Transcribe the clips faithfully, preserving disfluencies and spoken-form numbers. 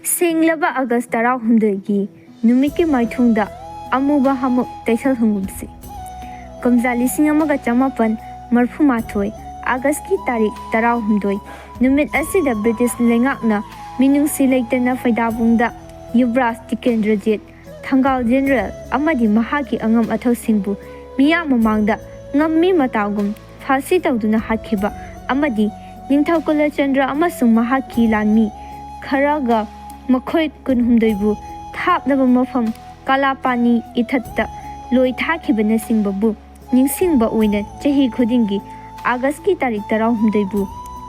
ꯁꯦꯡꯂꯕ ꯑꯥꯒꯁ ꯇꯔꯥꯍꯨꯝꯗꯣꯏꯒꯤ ꯅꯨꯃꯤꯠꯀꯤ ꯃꯥꯏꯊꯣꯡꯗ ꯑꯃꯨꯕ ꯍꯥꯃꯨꯛ ꯇꯩꯁꯜꯍꯟꯒꯨꯝꯁꯤ꯫ ꯀꯨꯝꯖꯥ ꯂꯤꯁꯤꯡ ꯑꯃꯒ ꯆꯃꯥꯄꯟ ꯃꯔꯐꯨ ꯃꯥꯊꯣꯏ ꯑꯥꯒꯁꯀꯤ ꯇꯥꯔꯤꯛ ꯇꯔꯥꯍꯨꯝꯗꯣꯏ ꯅꯨꯃꯤꯠ ꯑꯁꯤꯗ ꯕ꯭ꯔꯤꯇꯤꯁ ꯂꯩꯉꯥꯛꯅ ꯃꯤꯅꯨꯡꯁꯤ ꯂꯩꯇꯅ ꯐꯩꯗꯥꯕꯨꯡꯗ ꯌꯨꯕꯔꯥꯖ ꯇꯤꯀꯦꯟꯗ꯭ꯔꯖꯤꯠ, ꯊꯪꯒꯥꯜ ꯖꯦꯅꯔꯦꯜ ꯑꯃꯗꯤ ꯃꯍꯥꯛꯀꯤ ꯑꯉꯝ ꯑꯊꯧꯁꯤꯡꯕꯨ ꯃꯤꯌꯥꯝ ꯃꯃꯥꯡꯗ ꯉꯝꯃꯤ ꯃꯇꯥꯒꯨꯝ ꯐꯥꯁꯤ ꯇꯧꯗꯨꯅ ꯍꯥꯠꯈꯤꯕ ꯑꯃꯗꯤ ꯅꯤꯡꯊꯧ ꯀꯨꯂꯆꯟꯗ꯭ꯔ ꯑꯃꯁꯨꯡ ꯃꯍꯥꯛꯀꯤ ꯂꯥꯟꯃꯤ ꯈꯔꯒ ꯃꯈꯣꯏ ꯀꯨꯟꯍꯨꯝꯗꯣꯏꯕꯨ ꯊꯥꯞꯂꯕ ꯃꯐꯝ ꯀꯥꯂꯥꯄꯥꯅꯤ ꯏꯊꯠꯇ ꯂꯣꯏ ꯊꯥꯈꯤꯕꯅꯆꯤꯡꯕꯕꯨ ꯅꯤꯡꯁꯤꯡꯕ ꯑꯣꯏꯅ ꯆꯍꯤ ꯈꯨꯗꯤꯡꯒꯤ ꯑꯥꯒꯁꯀꯤ ꯇꯥꯔꯤꯛ ꯇꯔꯥꯍꯨꯝꯗꯣꯏꯕꯨ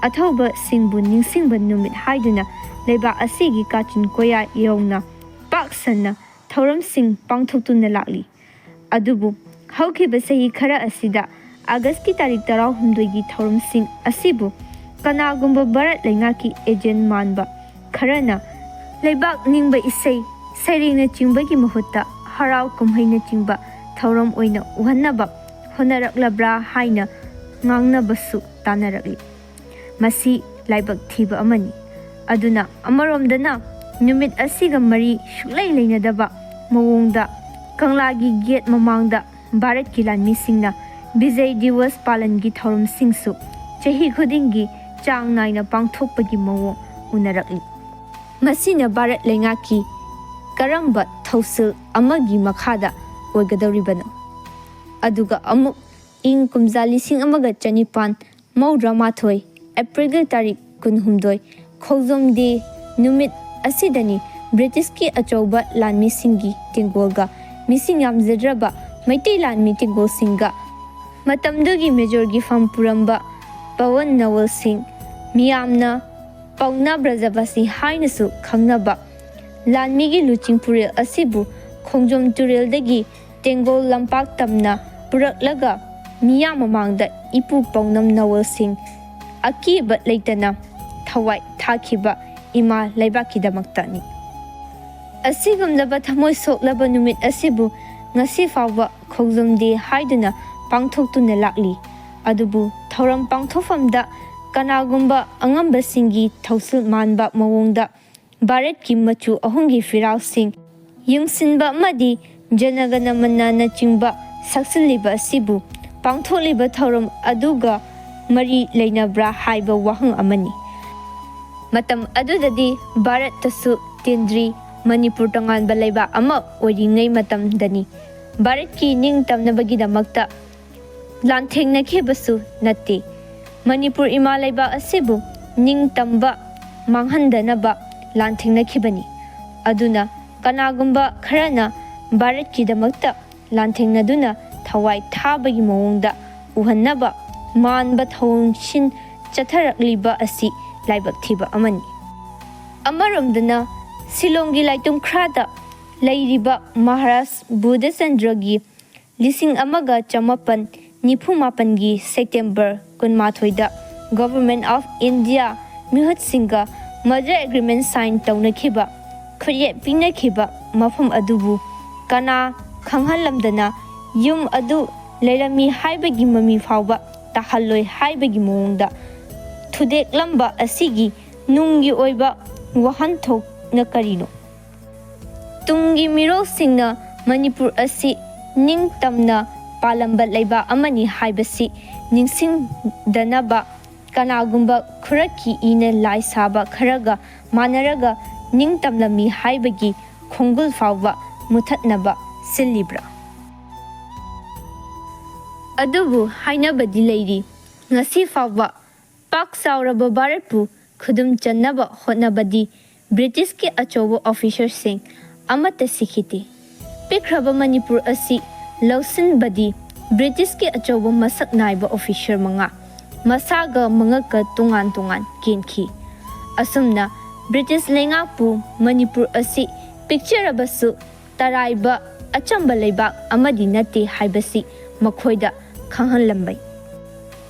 ꯑꯊꯧꯕꯁꯤꯡꯕꯨ ꯅꯤꯡꯁꯤꯡꯕ ꯅꯨꯃꯤꯠ ꯍꯥꯏꯗꯨꯅ ꯂꯩꯕꯥꯛ ꯑꯁꯤꯒꯤ ꯀꯥꯆꯤꯟ ꯀꯣꯌꯥ ꯌꯧꯅ ꯄꯥꯛ ꯁꯟꯅ ꯊꯧꯔꯝꯁꯤꯡ ꯄꯥꯡꯊꯣꯛꯇꯨꯅ ꯂꯥꯛꯂꯤ꯫ ꯑꯗꯨꯕꯨ ꯍꯧꯈꯤꯕ ꯆꯍꯤ ꯈꯔ ꯑꯁꯤꯗ ꯑꯥꯒꯁꯀꯤ ꯇꯥꯔꯤꯛ ꯇꯔꯥꯍꯨꯝꯗꯣꯏꯒꯤ ꯊꯧꯔꯝꯁꯤꯡ ꯑꯁꯤꯕꯨ ꯀꯅꯥꯒꯨꯝꯕ ꯚꯥꯔꯠ ꯂꯩꯉꯥꯛꯀꯤ ꯑꯦꯖꯦꯟ ꯃꯥꯟꯕ ꯈꯔꯅ ꯂꯩꯕꯥꯛ ꯅꯤꯡꯕ ꯏꯁꯩ ꯁꯩꯔꯦꯡꯅꯆꯤꯡꯕꯒꯤ ꯃꯍꯨꯠꯇ ꯍꯔꯥꯎ ꯀꯨꯝꯍꯩꯅꯆꯤꯡꯕ ꯊꯧꯔꯝ ꯑꯣꯏꯅ ꯎꯍꯟꯅꯕ ꯍꯣꯠꯅꯔꯛꯂꯕ꯭ꯔꯥ ꯍꯥꯏꯅ ꯉꯥꯡꯅꯕꯁꯨ ꯇꯥꯅꯔꯛꯂꯤ꯫ ꯃꯁꯤ ꯂꯥꯏꯕꯛ ꯊꯤꯕ ꯑꯃꯅꯤ꯫ ꯑꯗꯨꯅ ꯑꯃꯔꯣꯝꯗꯅ ꯅꯨꯃꯤꯠ ꯑꯁꯤꯒ ꯃꯔꯤ ꯁꯨꯛꯂꯩ ꯂꯩꯅꯗꯕ ꯃꯑꯣꯡꯗ ꯀꯪꯂꯥꯒꯤ ꯒꯦꯠ ꯃꯃꯥꯡꯗ ꯚꯥꯔꯠꯀꯤ ꯂꯥꯟꯃꯤꯁꯤꯡꯅ ꯕꯤꯖꯩ ꯗꯤꯋꯁ ꯄꯥꯂꯟꯒꯤ ꯊꯧꯔꯝꯁꯤꯡꯁꯨ ꯆꯍꯤ ꯈꯨꯗꯤꯡꯒꯤ ꯆꯥꯡ ꯅꯥꯏꯅ ꯄꯥꯡꯊꯣꯛꯄꯒꯤ ꯃꯑꯣꯡ ꯎꯅꯔꯛꯂꯤ꯫ ꯃꯁꯤꯅ ꯚꯥꯔꯠ ꯂꯩꯉꯥꯛꯀꯤ ꯀꯔꯝꯕ ꯊꯧꯁꯤꯜ ꯑꯃꯒꯤ ꯃꯈꯥꯗ ꯑꯣꯏꯒꯗꯧꯔꯤꯕꯅꯣ? ꯑꯗꯨꯒ ꯑꯃꯨꯛ ꯏꯪ ꯀꯨꯝꯖꯥ ꯂꯤꯁꯤꯡ ꯑꯃꯒ ꯆꯅꯤꯄꯥꯟ ꯃꯧꯗ꯭ꯔꯥ ꯃꯥꯊꯣꯏ ꯑꯦꯄ꯭ꯔꯤꯜꯒꯤ ꯇꯥꯔꯤꯛ ꯀꯨꯟꯍꯨꯝꯗꯣꯏ ꯈꯣꯡꯖꯣꯝ ꯗꯦ ꯅꯨꯃꯤꯠ ꯑꯁꯤꯗꯅꯤ ꯕ꯭ꯔꯤꯇꯤꯁꯀꯤ ꯑꯆꯧꯕ ꯂꯥꯟꯃꯤꯁꯤꯡꯒꯤ ꯇꯦꯡꯒꯣꯜꯒ ꯃꯤꯁꯤꯡ ꯌꯥꯝꯖꯗ꯭ꯔꯕ ꯃꯩꯇꯩ ꯂꯥꯟꯃꯤ ꯇꯦꯡꯒꯣꯜꯁꯤꯡꯒ ꯃꯇꯝꯗꯨꯒꯤ ꯃꯦꯖꯣꯔꯒꯤ ꯐꯝ ꯄꯨꯔꯝꯕ ꯄꯋꯟ ꯅꯋꯜ ꯁꯤꯡ, ꯃꯤꯌꯥꯝꯅ ꯄꯧꯅꯥ ꯕ꯭ꯔꯖꯕꯥꯁꯤ ꯍꯥꯏꯅꯁꯨ ꯈꯪꯅꯕ ꯂꯥꯟꯃꯤꯒꯤ ꯂꯨꯆꯤꯡ ꯄꯨꯔꯦꯜ ꯑꯁꯤꯕꯨ ꯈꯣꯡꯖꯣꯝ ꯇꯨꯔꯦꯜꯗꯒꯤ ꯇꯦꯡꯒꯣꯜ ꯂꯝꯄꯥꯛ ꯇꯝꯅ ꯄꯨꯔꯛꯂꯒ ꯃꯤꯌꯥꯝ ꯃꯃꯥꯡꯗ ꯏꯄꯨ ꯄꯧꯅꯝ ꯅꯋꯜ ꯁꯤꯡ ꯑꯀꯤꯕ ꯂꯩꯇꯅ ꯊꯋꯥꯏ ꯊꯥꯈꯤꯕ ꯏꯃꯥ ꯂꯩꯕꯥꯛꯀꯤꯗꯃꯛꯇꯅꯤ꯫ ꯑꯁꯤꯒꯨꯝꯂꯕ ꯊꯃꯣꯏ ꯁꯣꯛꯂꯕ ꯅꯨꯃꯤꯠ ꯑꯁꯤꯕꯨ ꯉꯁꯤ ꯐꯥꯎꯕ ꯈꯣꯡꯖꯣꯝ ꯗꯦ ꯍꯥꯏꯗꯨꯅ ꯄꯥꯡꯊꯣꯛꯇꯨꯅ ꯂꯥꯛꯂꯤ꯫ ꯑꯗꯨꯕꯨ ꯊꯧꯔꯝ ꯄꯥꯡꯊꯣꯛꯐꯝꯗ ꯀꯅꯥꯒꯨꯝꯕ ꯑꯉꯝꯕꯁꯤꯡꯒꯤ ꯊꯧꯁꯤꯜ ꯃꯥꯟꯕ ꯃꯑꯣꯡꯗ ꯚꯥꯔꯠꯀꯤ ꯃꯆꯨ ꯑꯍꯨꯝꯒꯤ ꯐꯤꯔꯥꯜꯁꯤꯡ ꯌꯨꯡꯁꯤꯟꯕ ꯑꯃꯗꯤ ꯖꯅꯒꯅꯃꯅꯅꯆꯤꯡꯕ ꯁꯛꯆꯤꯜꯂꯤꯕ ꯑꯁꯤꯕꯨ ꯄꯥꯡꯊꯣꯛꯂꯤꯕ ꯊꯧꯔꯝ ꯑꯗꯨꯒ ꯃꯔꯤ ꯂꯩꯅꯕ꯭ꯔꯥ ꯍꯥꯏꯕ ꯋꯥꯍꯪ ꯑꯃꯅꯤ꯫ ꯃꯇꯝ ꯑꯗꯨꯗꯗꯤ ꯚꯥꯔꯠꯇꯁꯨ ꯇꯤꯟꯗ꯭ꯔꯤ, ꯃꯅꯤꯄꯨꯔ ꯇꯣꯉꯥꯟꯕ ꯂꯩꯕꯥꯛ ꯑꯃ ꯑꯣꯏꯔꯤꯉꯩ ꯃꯇꯝꯗꯅꯤ꯫ ꯚꯥꯔꯠꯀꯤ ꯅꯤꯡꯇꯝꯅꯕꯒꯤꯗꯃꯛꯇ ꯂꯥꯟꯊꯦꯡꯅꯈꯤꯕꯁꯨ ꯅꯠꯇꯦ꯫ ꯃꯅꯤꯄꯨꯔ ꯏꯃꯥ ꯂꯩꯕꯥꯛ ꯑꯁꯤꯕꯨ ꯅꯤꯡꯇꯝꯕ ꯃꯥꯡꯍꯟꯗꯅꯕ ꯂꯥꯟꯊꯦꯡꯅꯈꯤꯕꯅꯤ꯫ ꯑꯗꯨꯅ ꯀꯅꯥꯒꯨꯝꯕ ꯈꯔꯅ ꯚꯥꯔꯠꯀꯤꯗꯃꯛꯇ ꯂꯥꯟꯊꯦꯡꯅꯗꯨꯅ ꯊꯋꯥꯏ ꯊꯥꯕꯒꯤ ꯃꯑꯣꯡꯗ ꯎꯍꯟꯅꯕ ꯃꯥꯟꯕ ꯊꯧꯑꯣꯡꯁꯤꯡ ꯆꯠꯊꯔꯛꯂꯤꯕ ꯑꯁꯤ ꯂꯥꯏꯕꯛ ꯊꯤꯕ ꯑꯃꯅꯤ꯫ ꯑꯃꯔꯣꯝꯗꯅ ꯁꯤꯂꯣꯡꯒꯤ ꯂꯥꯏꯇꯨꯝꯈ꯭ꯔꯥꯗ ꯂꯩꯔꯤꯕ ꯃꯍꯥꯔꯥꯖ ꯕꯨꯙꯆꯟꯗ꯭ꯔꯒꯤ ꯂꯤꯁꯤꯡ ꯑꯃꯒ ꯆꯃꯥꯄꯟ ꯅꯤꯐꯨ ꯃꯥꯄꯟꯒꯤ ꯁꯦꯞꯇꯦꯝꯕꯔ ꯀꯨꯟꯃꯥꯊꯣꯏꯗ Government of India ꯃꯤꯍꯨꯠꯁꯤꯡꯒ merger agreement sign ꯇꯧꯅꯈꯤꯕ, ꯈꯨꯠꯌꯦꯛ ꯄꯤꯅꯈꯤꯕ ꯃꯐꯝ ꯑꯗꯨꯕꯨ ꯀꯅꯥ ꯈꯪꯍꯜꯂꯝꯗꯅ ꯌꯨꯝ ꯑꯗꯨ ꯂꯩꯔꯝꯃꯤ ꯍꯥꯏꯕꯒꯤ ꯃꯃꯤ ꯐꯥꯎꯕ ꯇꯥꯍꯜꯂꯣꯏ ꯍꯥꯏꯕꯒꯤ ꯃꯑꯣꯡꯗ ꯊꯨꯗꯦꯛꯂꯝꯕ ꯑꯁꯤꯒꯤ ꯅꯨꯡꯒꯤ ꯑꯣꯏꯕ ꯋꯥꯍꯟꯊꯣꯛꯅ ꯀꯔꯤꯅꯣ? ꯇꯨꯡꯒꯤ ꯃꯤꯔꯣꯜꯁꯤꯡꯅ ꯃꯅꯤꯄꯨꯔ ꯑꯁꯤ ꯅꯤꯡꯇꯝꯅ ꯄꯥꯜꯂꯝꯕ ꯂꯩꯕꯥꯛ ꯑꯃꯅꯤ ꯍꯥꯏꯕꯁꯤ ꯅꯤꯡꯁꯤꯡꯗꯅꯕ ꯀꯅꯥꯒꯨꯝꯕ ꯈꯨꯔꯛꯀꯤ ꯏꯅ ꯂꯥꯏ ꯁꯥꯕ ꯈꯔꯒ ꯃꯥꯟꯅꯔꯒ ꯅꯤꯡꯇꯝꯂꯝꯃꯤ ꯍꯥꯏꯕꯒꯤ ꯈꯣꯡꯒꯨꯜ ꯐꯥꯎꯕ ꯃꯨꯊꯠꯅꯕ ꯁꯤꯜꯂꯤꯕ꯭ꯔꯥ? ꯑꯗꯨꯕꯨ ꯍꯥꯏꯅꯕꯗꯤ ꯂꯩꯔꯤ, ꯉꯁꯤ ꯐꯥꯎꯕ ꯄꯥꯛ ꯆꯥꯎꯔꯕ ꯚꯥꯔꯠꯄꯨ ꯈꯨꯗꯨꯝ ꯆꯟꯅꯕ ꯍꯣꯠꯅꯕꯗꯤ ꯕ꯭ꯔꯤꯇꯤꯁꯀꯤ ꯑꯆꯧꯕ ꯑꯣꯐꯤꯁꯔꯁꯤꯡ ꯑꯃꯠꯇ ꯁꯤꯈꯤꯗꯦ꯫ ꯄꯤꯛꯈ꯭ꯔꯕ ꯃꯅꯤꯄꯨꯔ ꯑꯁꯤ ꯂꯧꯁꯤꯟꯕꯗꯤ ꯕ꯭ꯔꯤꯇꯤꯁꯀꯤ ꯑꯆꯧꯕ ꯃꯁꯛ ꯅꯥꯏꯕ ꯑꯣꯐꯤꯁꯔ ꯃꯉꯥ, ꯃꯁꯥꯒ ꯃꯉꯛꯀ ꯇꯣꯉꯥꯟ ꯇꯣꯉꯥꯟ ꯀꯦꯟꯈꯤ꯫ ꯑꯁꯨꯝꯅ ꯕ꯭ꯔꯤꯇꯤꯁ ꯂꯩꯉꯥꯛꯄꯨ ꯃꯅꯤꯄꯨꯔ ꯑꯁꯤ ꯄꯤꯛꯆꯔꯕꯁꯨ ꯇꯔꯥꯏꯕ ꯑꯆꯝꯕ ꯂꯩꯕꯥꯛ ꯑꯃꯗꯤ ꯅꯠꯇꯦ ꯍꯥꯏꯕꯁꯤ ꯃꯈꯣꯏꯗ ꯈꯪꯍꯜꯂꯝꯕꯅꯤ꯫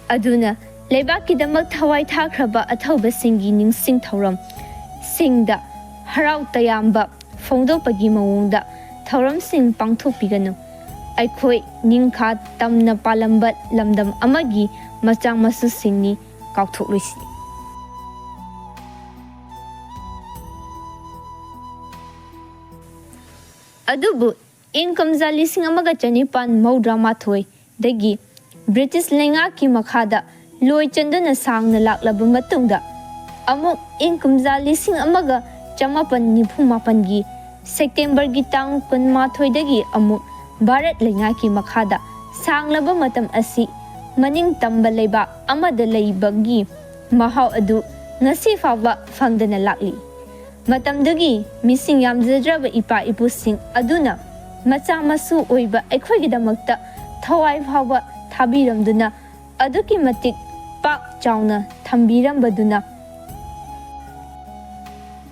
ꯑꯗꯨꯅ ꯂꯩꯕꯥꯛꯀꯤꯗꯃꯛ ꯊꯋꯥꯏ ꯊꯥꯈ꯭ꯔꯕ ꯑꯊꯧꯕꯁꯤꯡꯒꯤ ꯅꯤꯡꯁꯤꯡ ꯊꯧꯔꯝꯁꯤꯡꯗ ꯍꯔꯥꯎ ꯇꯌꯥꯝꯕ ꯐꯣꯡꯗꯣꯛꯄꯒꯤ ꯃꯑꯣꯡꯗ ꯊꯧꯔꯝꯁꯤꯡ ꯄꯥꯡꯊꯣꯛꯄꯤꯒꯅꯨ꯫ ꯑꯩꯈꯣꯏ ꯅꯤꯡꯈꯥ ꯇꯝꯅ ꯄꯥꯜꯂꯝꯕ ꯂꯝꯗꯝ ꯑꯃꯒꯤ ꯃꯆꯥ ꯃꯁꯨꯁꯤꯡꯅꯤ, ꯀꯥꯎꯊꯣꯛꯂꯣꯏꯁꯤ꯫ ꯑꯗꯨꯕꯨ ꯏꯪ ꯀꯨꯝꯖꯥ ꯂꯤꯁꯤꯡ ꯑꯃꯒ ꯆꯅꯤꯄꯥꯟ ꯃꯧꯗ꯭ꯔꯥ ꯃꯥꯊꯣꯏꯗꯒꯤ ꯕ꯭ꯔꯤꯇꯤꯁ ꯂꯩꯉꯥꯛꯀꯤ ꯃꯈꯥꯗ ꯂꯣꯏ ꯆꯟꯗꯨꯅ ꯁꯥꯡꯅ ꯂꯥꯛꯂꯕ ꯃꯇꯨꯡꯗ, ꯑꯃꯨꯛ ꯏꯪ ꯀꯨꯝꯖꯥ ꯂꯤꯁꯤꯡ ꯑꯃꯒ ꯆꯃꯥꯄꯟ ꯅꯤꯐꯨ ꯃꯥꯄꯟꯒꯤ ꯁꯦꯞꯇꯦꯝꯕꯔꯒꯤ ꯇꯥꯡ ꯀꯨꯟꯃꯥꯊꯣꯏꯗꯒꯤ ꯑꯃꯨꯛ ꯚꯥꯔꯠ ꯂꯩꯉꯥꯛꯀꯤ ꯃꯈꯥꯗ ꯁꯥꯡꯂꯕ ꯃꯇꯝ ꯑꯁꯤ ꯃꯅꯤꯡ ꯇꯝꯕ ꯂꯩꯕꯥꯛ ꯑꯃꯗ ꯂꯩꯕꯒꯤ ꯃꯍꯥꯎ ꯑꯗꯨ ꯉꯁꯤ ꯐꯥꯎꯕ ꯐꯪꯗꯅ ꯂꯥꯛꯂꯤ꯫ ꯃꯇꯝꯗꯨꯒꯤ ꯃꯤꯁꯤꯡ ꯌꯥꯝꯖꯗ꯭ꯔꯕ ꯏꯄꯥ ꯏꯄꯨꯁꯤꯡ ꯑꯗꯨꯅ ꯃꯆꯥ ꯃꯁꯨ ꯑꯣꯏꯕ ꯑꯩꯈꯣꯏꯒꯤꯗꯃꯛꯇ ꯊꯋꯥꯏ ꯐꯥꯎꯕ ꯊꯥꯕꯤꯔꯝꯗꯨꯅ, ꯑꯗꯨꯛꯀꯤ ꯃꯇꯤꯛ ꯄꯥꯛ ꯆꯥꯎꯅ ꯊꯝꯕꯤꯔꯝꯕꯗꯨꯅ,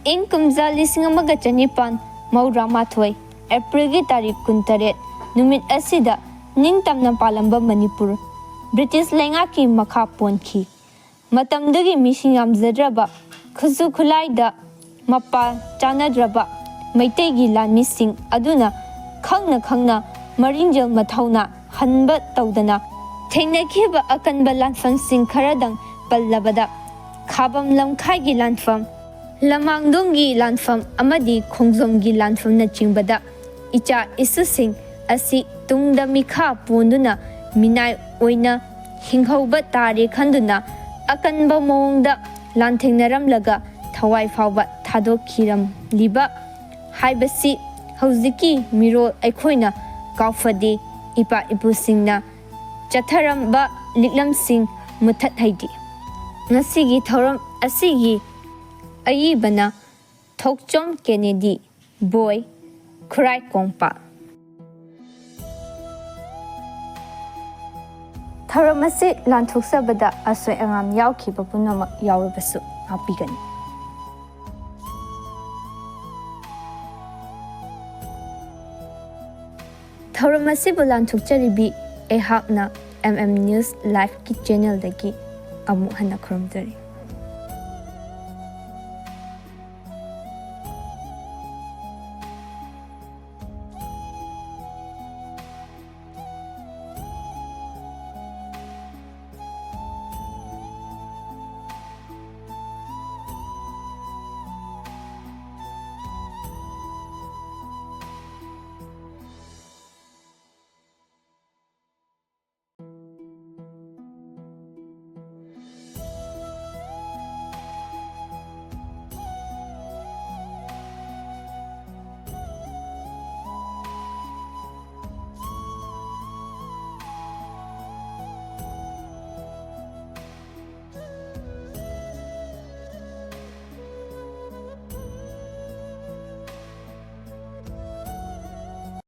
ꯏꯪ ꯀꯨꯝꯖꯥ ꯂꯤꯁꯤꯡ ꯑꯃꯒ ꯆꯅꯤꯄꯥꯟ ꯃꯧꯗ꯭ꯔꯥ ꯃꯥꯊꯣꯏ ꯑꯦꯄ꯭ꯔꯤꯜꯒꯤ ꯇꯥꯔꯤꯛ ꯀꯨꯟꯇꯔꯦꯠ ꯅꯨꯃꯤꯠ ꯑꯁꯤꯗ ꯅꯤꯡꯇꯝꯅ ꯄꯥꯜꯂꯝꯕ ꯃꯅꯤꯄꯨꯔ ꯕ꯭ꯔꯤꯇꯤꯁ ꯂꯩꯉꯥꯛꯀꯤ ꯃꯈꯥ ꯄꯣꯟꯈꯤ꯫ ꯃꯇꯝꯗꯨꯒꯤ ꯃꯤꯁꯤꯡ ꯌꯥꯝꯖꯗ꯭ꯔꯕ, ꯈꯨꯠꯁꯨ ꯈꯨꯠꯂꯥꯏꯗ ꯃꯄꯥ ꯆꯥꯅꯗ꯭ꯔꯕ ꯃꯩꯇꯩꯒꯤ ꯂꯥꯟꯃꯤꯁꯤꯡ ꯑꯗꯨꯅ ꯈꯪꯅ ꯈꯪꯅ ꯃꯔꯤꯡꯖꯦꯜ ꯃꯊꯧꯅꯥ ꯍꯟꯕ ꯇꯧꯗꯅ ꯊꯦꯡꯅꯈꯤꯕ ꯑꯀꯟꯕ ꯂꯥꯟꯐꯝꯁꯤꯡ ꯈꯔꯗꯪ ꯄꯜꯂꯕꯗ, ꯈꯥꯕꯝ ꯂꯝꯈꯥꯏꯒꯤ ꯂꯥꯟꯐꯝ, ꯂꯃꯥꯡꯗꯣꯡꯒꯤ ꯂꯥꯟꯐꯝ ꯑꯃꯗꯤ ꯈꯣꯡꯖꯣꯝꯒꯤ ꯂꯥꯟꯐꯝꯅꯆꯤꯡꯕꯗ ꯏꯆꯥ ꯏꯁꯨꯁꯤꯡ ꯑꯁꯤ ꯇꯨꯡꯗ ꯃꯤꯈꯥ ꯄꯣꯟꯗꯨꯅ ꯃꯤꯅꯥꯏ ꯑꯣꯏꯅ ꯍꯤꯡꯍꯧꯕ ꯇꯥꯔꯦ ꯈꯟꯗꯨꯅ ꯑꯀꯟꯕ ꯃꯑꯣꯡꯗ ꯂꯥꯟꯊꯦꯡꯅꯔꯝꯂꯒ ꯊꯋꯥꯏ ꯐꯥꯎꯕ ꯊꯥꯗꯣꯛꯈꯤꯔꯝꯂꯤꯕ ꯍꯥꯏꯕꯁꯤ ꯍꯧꯖꯤꯛꯀꯤ ꯃꯤꯔꯣꯜ ꯑꯩꯈꯣꯏꯅ ꯀꯥꯎꯐꯗꯦ꯫ ꯏꯄꯥ ꯏꯄꯨꯁꯤꯡꯅ ꯆꯠꯊꯔꯝꯕ ꯂꯤꯛꯂꯝꯁꯤꯡ ꯃꯨꯊꯠꯍꯩꯗꯦ꯫ ꯉꯁꯤꯒꯤ ꯊꯧꯔꯝ ꯑꯁꯤꯒꯤ ꯑꯏꯕꯅ ꯊꯣꯛꯆꯣꯝ ꯀꯦꯅꯦꯗꯤ, ꯕꯣꯏ, ꯈꯨꯔꯥꯏ ꯀꯣꯡꯄꯥꯜ꯫ ꯊꯧꯔꯝ ꯑꯁꯤ ꯂꯥꯟꯊꯣꯛꯆꯕꯗ ꯑꯁꯣꯏ ꯑꯉꯥꯝ ꯌꯥꯎꯈꯤꯕ ꯄꯨꯝꯅꯃꯛ ꯌꯥꯎꯔꯕꯁꯨ ꯉꯥꯛꯄꯤꯒꯅꯤ꯫ ꯊꯧꯔꯝ ꯑꯁꯤꯕꯨ ꯂꯥꯟꯊꯣꯛꯆꯔꯤꯕꯤ ꯑꯩꯍꯥꯛꯅ M M News Liveꯀꯤ channelꯗꯒꯤ ꯑꯃꯨꯛ ꯍꯟꯅ ꯈꯨꯔꯨꯝꯖꯔꯤ꯫